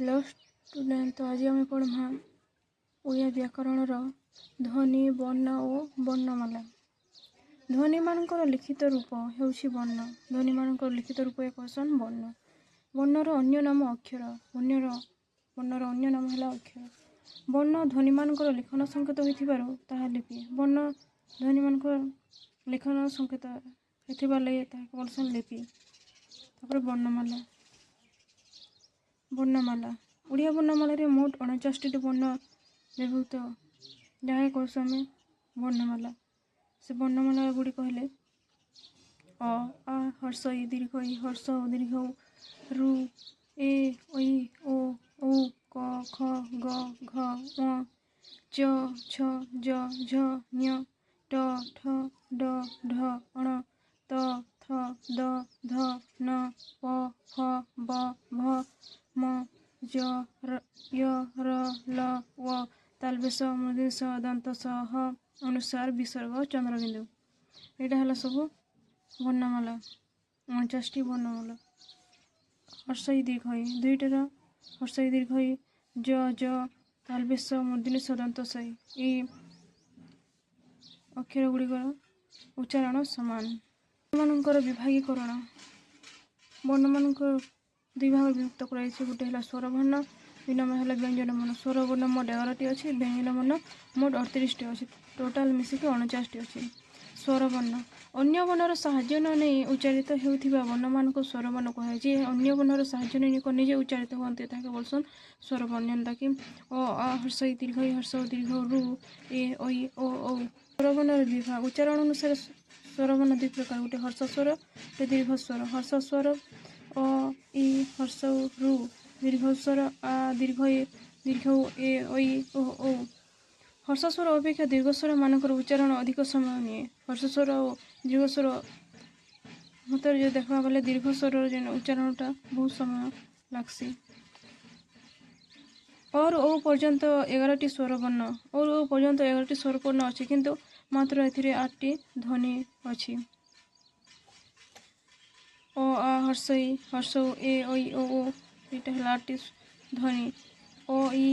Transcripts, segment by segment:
Hello student, ତ ଆଜି ଆମେ ପଢ଼୍ମା ଓଡ଼ିଆ ବ୍ୟାକରଣର ଧ୍ୱନି, ବର୍ଣ୍ଣ ଓ ବର୍ଣ୍ଣମାଳା। ଧ୍ୱନିମାନଙ୍କର ଲିଖିତ ରୂପ ହେଉଛି ବର୍ଣ୍ଣ। ଧ୍ୱନିମାନଙ୍କର ଲିଖିତ ରୂପ ଏକ କହେସନ୍ ବର୍ଣ୍ଣ। ବର୍ଣ୍ଣର ଅନ୍ୟ ନାମ ଅକ୍ଷର। ବର୍ଣ୍ଣର ଅନ୍ୟ ନାମ ହେଲା ଅକ୍ଷର। ବର୍ଣ୍ଣ ଧ୍ୱନିମାନଙ୍କର ଲିଖନ ସଂକେତ ହୋଇଥିବାରୁ ତାହା ଲିପି। ବର୍ଣ୍ଣ ଧ୍ୱନିମାନଙ୍କର ଲିଖନ ସଂକେତ ହେଇଥିବାର ଲାଗି ତାହାକୁ ବୋଲସନ୍ ଲିପି। ତାପରେ ବର୍ଣ୍ଣମାଳା। ବର୍ଣ୍ଣମାଳା, ଓଡ଼ିଆ ବର୍ଣ୍ଣମାଳାରେ ମୋଟ 49ଟି ବର୍ଣ୍ଣ ବ୍ୟବହୃତ, ଯାହା କହୁଛୁ ଆମେ ବର୍ଣ୍ଣମାଳା। ସେ ବର୍ଣ୍ଣମାଳା ଗୁଡ଼ିକ ହେଲେ ଅ, ଆ, ହର୍ଷ ଇ, ଦୀର୍ଘ ଇ, ହର୍ଷ ଉ, ଦୀର୍ଘ ଉ, ଋ, ଏ, ଐ, ଓ, ଔ, କ, ଖ, ଗ, ଘ, ଙ, ଚ, ଛ, ଜ, ଝ, ଞ, ଟ, ଠ, ଡ, ଢ, ଣ, ତ, ଥ, ଦ, ଧ, ନ, ପ, ଫ, ବ, ଭ, ମ, ଜ, ର, ୟ, ର, ଲ, ୱ, ତାଲବେଶ, ମୂର୍ଦ୍ଧନ୍ୟ ସ, ଦନ୍ତ ସ, ହ, ଅନୁସ୍ୱାର, ବିସର୍ଗ, ଚନ୍ଦ୍ରବିନ୍ଦୁ। ଏଇଟା ହେଲା ସବୁ ବର୍ଣ୍ଣମାଳା, 49ଟି ବର୍ଣ୍ଣମାଳା। ହର୍ଷ ଇ, ଦୀର୍ଘ ଇ, ଦୁଇଟାର ହର୍ଷ ଇ, ଦୀର୍ଘ ଇ, ଜ, ଜ, ତାଲବେଶ, ମୂର୍ଦ୍ଧନ୍ୟ ସ, ଦନ୍ତ ସ, ଏଇ ଅକ୍ଷର ଗୁଡ଼ିକର ଉଚ୍ଚାରଣ ସମାନ। ବର୍ଣ୍ଣମାନଙ୍କର ବିଭାଗୀକରଣ। ବର୍ଣ୍ଣମାନଙ୍କ ଦୁଇ ଭାଗରେ ବିଭକ୍ତ କରାଯାଇଛି। ଗୋଟେ ହେଲା ସ୍ୱରବର୍ଣ୍ଣ, ଦୁଇ ନମ୍ବର ହେଲା ବ୍ୟଞ୍ଜନ ବର୍ଣ୍ଣ। ସ୍ୱରବର୍ଣ୍ଣ ମୋଟ 11ଟି ଅଛି, ବ୍ୟଞ୍ଜନ ବର୍ଣ୍ଣ ମୋଟ 38ଟି ଅଛି। ଟୋଟାଲ ମିଶିକି 49ଟି ଅଛି। ସ୍ୱରବର୍ଣ୍ଣ: ଅନ୍ୟ ବର୍ଣ୍ଣର ସାହାଯ୍ୟ ନ ନେଇ ଉଚ୍ଚାରିତ ହେଉଥିବା ବର୍ଣ୍ଣମାନଙ୍କୁ ସ୍ୱରବର୍ଣ୍ଣ କୁହାଯାଏ। ଅନ୍ୟ ବର୍ଣ୍ଣର ସାହାଯ୍ୟ ନେଇ ନିଜେ ଉଚ୍ଚାରିତ ହୁଅନ୍ତି, ତାହାକୁ ବୋଲସନ୍ ସ୍ୱରବର୍ଣ୍ଣ। ଯେନ୍ତାକି ଅ, ଆ, ହର୍ଷ ଇ, ଦୀର୍ଘ ଇ, ହର୍ଷ ଉ, ଦୀର୍ଘ ଋ, ଏ, ଐ, ଓ, ଔ। ସ୍ୱରବର୍ଣ୍ଣର ବିଭାଗ। ଉଚ୍ଚାରଣ ଅନୁସାରେ ସ୍ୱରବର୍ଣ୍ଣ ଦୁଇ ପ୍ରକାର, ଗୋଟେ ହର୍ଷ ସ୍ୱର, ଗୋଟେ ଦୀର୍ଘ ସ୍ୱର। ହର୍ଷ ସ୍ୱର ଅ, ଇ, ହର୍ଷ ଉ, ଋ। ଦୀର୍ଘ ସ୍ୱର ଆ, ଦୀର୍ଘ ଏ, ଦୀର୍ଘ ଉ, ଏ, ଐ, ଓ, ଔ। ହର୍ଷ ସ୍ୱର ଅପେକ୍ଷା ଦୀର୍ଘ ସ୍ୱର ମାନଙ୍କର ଉଚ୍ଚାରଣ ଅଧିକ ସମୟ ନିଏ। ହର୍ଷ ସ୍ୱର ଓ ଦୀର୍ଘ ସ୍ୱର ମଧ୍ୟରେ ଯଦି ଦେଖିବା ବୋଲେ, ଦୀର୍ଘ ସ୍ୱରର ଯେନ୍ ଉଚ୍ଚାରଣଟା ବହୁତ ସମୟ ଲାଗ୍ସି। ଅରୁ ଔ ପର୍ଯ୍ୟନ୍ତ 11ଟି ସ୍ୱରବର୍ଣ୍ଣ। ଅରୁ ଔ ପର୍ଯ୍ୟନ୍ତ 11ଟି ସ୍ୱରବର୍ଣ୍ଣ ଅଛି, କିନ୍ତୁ ମାତ୍ର ଏଥିରେ 8ଟି ଧ୍ୱନି ଅଛି। ଅ, ଆ, ହର୍ଷ ଇ, ହର୍ଷ ଉ, ଏ, ଐ, ଓ, ଔ, ଏଇଟା ହେଲା 8ଟି ଧ୍ୱନି। ଅ, ଇ,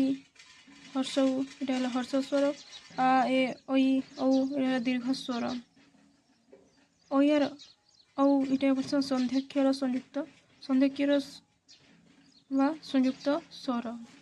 ହର୍ଷ ଉ, ଏଇଟା ହେଲା ହର୍ଷ ସ୍ୱର। ଆ, ଏ, ଐ, ଔ, ଏଇଟା ହେଲା ଦୀର୍ଘ ସ୍ୱର। ଐଆର ଔ, ଏଇଟା ବୋଲସନ୍ ସନ୍ଧ୍ୟାକ୍ଷର ସଂଯୁକ୍ତ, ସନ୍ଧ୍ୟାକ୍ଷର ବା ସଂଯୁକ୍ତ ସ୍ୱର।